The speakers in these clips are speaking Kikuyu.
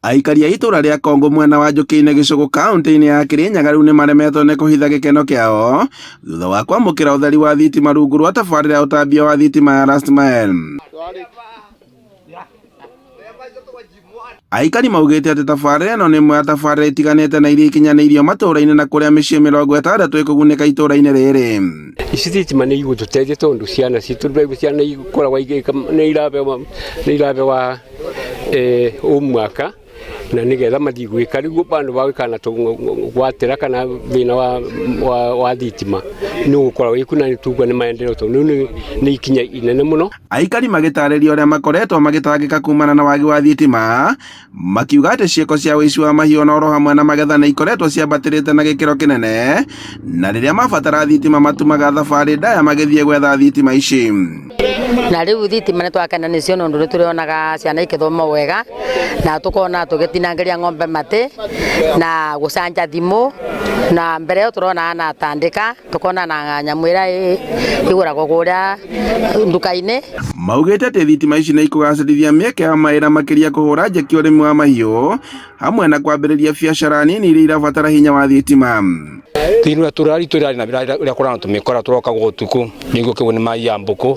Aikari a itũra rĩa Kongũ mwena wa Njũkĩ-inĩ Gĩcũgũ kaũntĩ-inĩ ya Kĩrĩnyaga rĩu nĩmaremetwo nĩ kũhitha gĩkeno kĩao thutha wa kwamũkĩra ũtheri wa thitima rungu rwa tabarĩra ya ũtambia wa thitima ya Last Mile. Aikari maugĩte atĩ tabarĩra ĩno nĩ ĩmwe ya tabarĩra itiganĩte na iria ikinyanĩirio matũra-inĩ na kũrĩa mĩciĩ 60 ĩkũgunĩka itũra-inĩ rĩrĩ. Ici thitima nĩ igũtũteithia tondũ ciana citũ rĩu ciana ikoragwo igĩka nĩ irabewa homework na nĩgetha mathiĩ gwĩka rĩu bandũ ba gwĩka na gwatĩra kana thĩna wa, wa, wa thitima nĩ ũgũkorwo wĩ kuna nĩ tugua nĩ maendeleo tondũ rĩu nĩ ikinya inene mũno. Aikari magĩtarĩria ũrĩa makoretwo magĩtangĩka kumana na wagi wa thitima, makiuga atĩ ciĩko cia ũici wa mahiũ na oro hamwe na magetha nĩ ikoretwo ciambatĩrĩte na gĩkĩro kĩnene, na rĩrĩa mabatara thitima matumaga thabarĩ ndaya magĩthiĩ gwetha thitima ici. Na rĩu thitima nĩ twakena nĩcio nĩ ũndũ nĩ tũrĩonaga ciana ikĩthoma wega na tũkona tũgĩtinangĩria ng'ombe matĩ na gũcanja thimũ na mbere ĩyo tũronaga na tandĩka tũkona na nyamũ ĩrĩa ĩgũragwo kũrĩa nduka-inĩ. Maugĩte atĩ thitima ici nĩ ikũgacĩrithia mĩeke ya mawĩra makĩria kũhũra njeki ũrĩmi wa mahiũ hamwe na kwambĩrĩria biacara nini iria irabatara hinya wa thitima. Thĩinĩ wa itũra ritũ rĩrarĩ na ũrĩa kũrana tũmĩkora tũroka ũtukũ rĩngĩ ũkĩgwo nĩ mai ya mbũkũ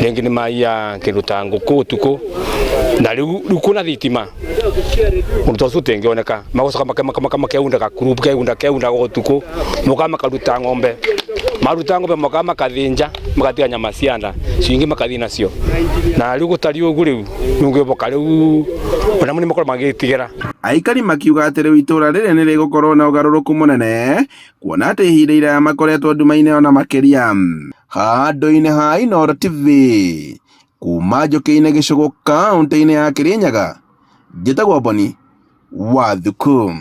rĩngĩ nĩ mai ya kĩndũ ta ngũkũ ũtukũ na rĩu rĩu kwĩna thitima ũndũ ta ũcio ũtingĩoneka magocoka makeunda gakurubu keunda keundaga ũtukũ mokaga makaruta ng'ombe maruta ng'ombe mokaga makathĩnja magatiga nyama cia nda icio ingĩ makathiĩ nacio na rĩu gũtariĩ ũguo rĩu nĩũngĩboka rĩu ona mo nĩ makorwo magĩtigĩra. Aikari makiuga atĩ rĩu itũra rĩrĩ nĩ rĩgũkorwo na ũgarũrũku mũnene kuona atĩ ihinda iraya makoretwo nduma-inĩ ona makĩria. Handũ-inĩ ha Inooro TV kuma Njũkĩ-inĩ Gĩcũgũ kaũntĩ-inĩ ya Kĩrĩnyaga, njĩtagwo Boni wa Thuku.